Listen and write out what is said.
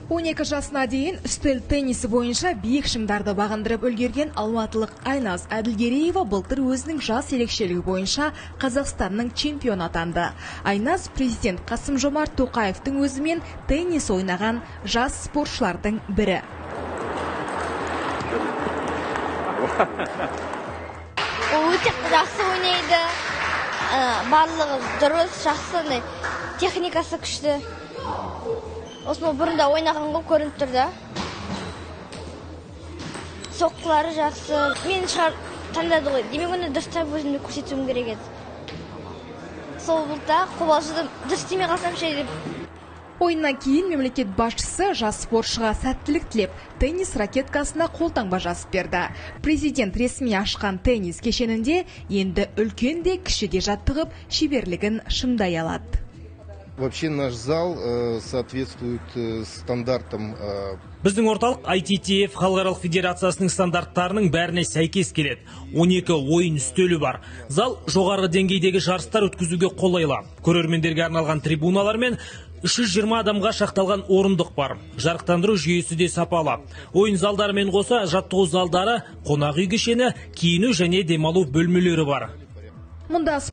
12 жасына дейін үстел теннисі бойынша биік шыңдарды бағындырып үлгерген алматылық Айназ Әділгереева былтыр өзінің жас ерекшелігі бойынша Қазақстанның чемпионы атанды. Айназ президент Қасым-Жомарт Тоқаевтың өзімен теннис ойнаған жас спортшылардың бірі. Ол өте жақсы ойнайды, барлығы дұрыс, жақсы, техникасы күшті. Осыны бұрында ойнаған ғой, көрініп тұр да. Соққылары жақсы. Мен шығар таңдады ғой. Демек, оны дұрыстап өзімді көрсетуім керек еді. Сол болды да, қобалжыдым. Дұрыс істемей қалсам ше деп. Ойыннан кейін мемлекет басшысы жас спортшыға сәттілік тілеп, теннис ракеткасына қолтаңба жазып берді. Президент ресми ашқан теннис кешенінде енді үлкен де кіші де жаттығып, шеберлігін шыңдай алады. Вообще наш зал соответствует стандартам. Біздің орталық ITTF халықаралық федерациясының стандарттарының бәріне сәйкес келеді. 12 ойын үстелі бар. Зал жоғарғы деңгейдегі жарыстар өткізуге қолайлы. Көрермендерге арналған трибуналар мен 320 адамға шақталған орындық бар. Жарықтандыру жүйесі де сапалы. Ойын залдарымен қоса жаттығу залдары, қонақ үй кешені, киіну және демалу бөлмелері бар. Мұнда